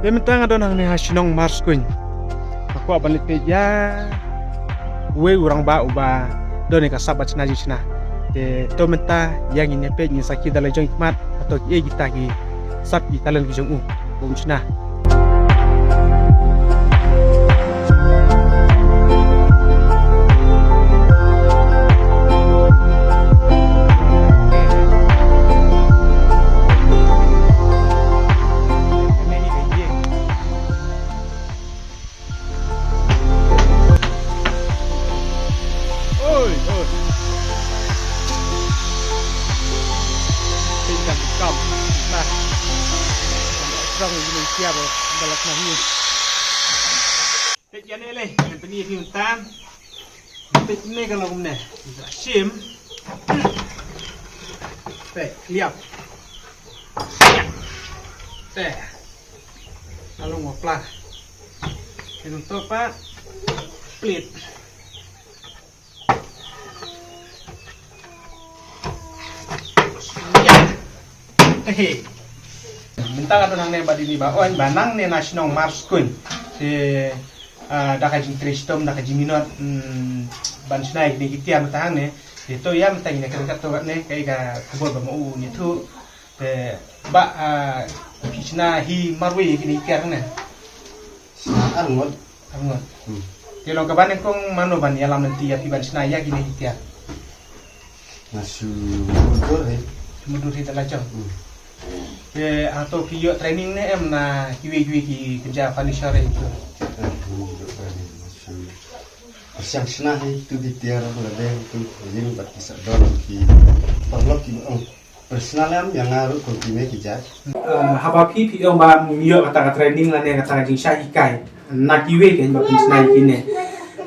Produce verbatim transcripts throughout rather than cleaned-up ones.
Te mynta nga don hangne ha shnong Marskuin. Nga kwah ban leit peit ïa uwei u rangbah uba don ïa ka sap ban shna jingshna. Te to mynta ïa ngin ïa peit, ngin sakhi da la jong ki khmat hato kiei kita ki sap ki talent ki jong u ba un shna. Oi, oi. Pynjam kam. Nah. Strong ini siap, balak nahi. Peit ïa ne lei, ngan pyni phi mynta. Peit ne ka long kumne. Shim. Peit, liap. Peit. Ka long wa pla. Ka long to pat. Plit. Ïa. Hehe. Mynta ka don hangne bad ine i Bah Oin, ba nangne na shnong Marskuin. Te, ah, da ka jingtrei shitom, da ka jingminot, mm, ban shna ïa kine ki tiar mynta hangne. Te to ïa mynta ngin ïa kren katto katne, kaei ka khubor ba ma u un ïathuh. Te Bah, ah, phi shna hi marwei ïa kine ki tiar hangne? Shna arngut. Arngut. Hmm. Te long kaba nyngkong mano ban ïalam lynti ïa phi ban shna ïa kine ki tiar? Nga shu mutdur hi. Shu mutdur hi da la jong. Hmm. Te hato phi ïoh training ne em na kiwei kiwei ki kynja furniture hi tu? Eh, nga ïoh training, nga shu pyrshang shna hi tu ki tiar lade tu, ïing bad ki sah don ki paralok kiba ong. Personal em, ïa nga ruh kum kine ki jait. Ah, haba phi, phi ong ba ym ïoh kata ka training lane kata ka jingshah hikai na kiwei kein ba phin shna ïa kine.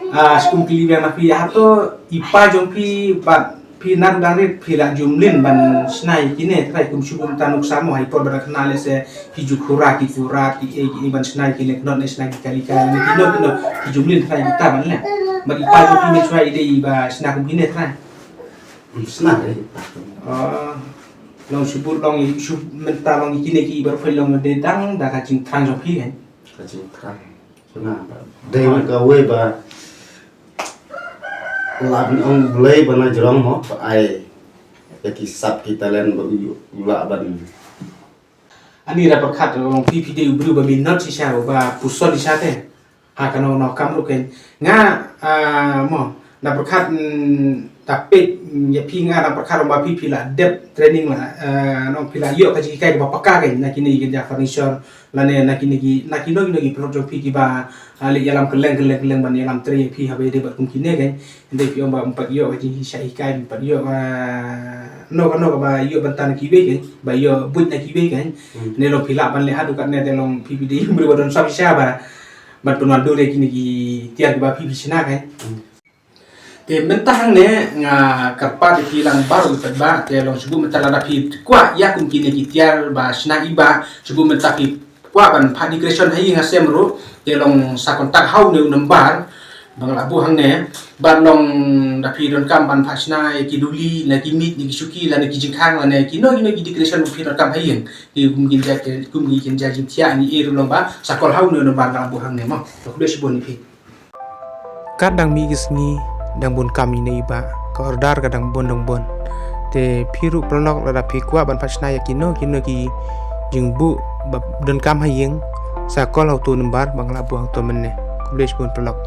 Ah, shu kum kylli biang na phi, hato i pa jong phi bad phi naduh dang rit phi la ju mlien ban shna ïa kine, trai kum shu bun ta nuksa mo, ha i por ba dang khynnah lehse phi ju khura ki khura ki ei ki ei ban shna ïa kine, kynnoh ne shna ki kali kali ne kino kino, phi ju mlien trai kita ban leh. Bad i pa jong phi ne shuwa i dei i ba shna kum kine trai. Ym shna re. Ah, long shu bun long, shu mynta long ïa kine ki baroh phi long dei dang da ka jingthrang jong phi kein. Ka jingthrang. Shna ba dei kawei ba la ban ong Blei ba na jrong mo ba ai ïa ki sap ki talent ba u, u lah ban. Ani da pyrkhat long phi, phi dei u briew ba minot shisha, ba puson shisha te. Ha kano kano kam ruh kein. Nga, ah, mo, da pyrkhat, mm, da peit, mm, ïa phi nga da pyrkhat long ba phi, phi la dep training la, ah, nong phi la ïoh ka jinghikai kaba paka kein na kine ki kynja furniture lane na kine ki, na kino kino ki product jong phi kiba, ah, leh ïalam kylleng kylleng kylleng ban ïalam trei ïa phi haba ïadei bad kum kine kein. Hynrei phi ong ba ym pat ïoh ka jingshah hikai, ym pat ïoh, ah, kano kano kaba ïoh bynta na kiwei kein, ba ïoh buit na kiwei kein. Hmm. Ne long phi lah ban leh haduh katne te long phi, phi dei u briew ba don sap shisha ba ban pynwandur ïa kine ki tiar kiba phi, phi shna kein. Hmm. Te mynta hangne nga kyrpad ïa phi lang baroh pat ba, te long shu bun mynta lada phi kwah ïa kum kine ki tiar ba shna i Bah, shu bun mynta phi kwah ban phah decoration ha ïing ha sem ruh, te long sa contact ha une u number ba nga la buh hangne. Bad long da phi donkam ban phah shna ïa ki duli, na ki miej, na ki shuki, lane ki jingkhang, lane kino kino ki decoration ba phi donkam ha ïing. Ki kum ki jait, kum ki jait jingthiah ngi ei ruh long ba sa call ha une u number ba nga la buh hangne mo. Khublei shibun ïa phi. Kat dang mih ki sngi dang bun kam ïa ine i Bah, ka order ka dang bun dang bun. Te phi ruh paralok lada phi kwah ban phah shna ïa kino kino ki jingbuh ba donkam ha ïing, sa call ha uto u number ba nga la buh hangto mynne. Khublei shibun paralok.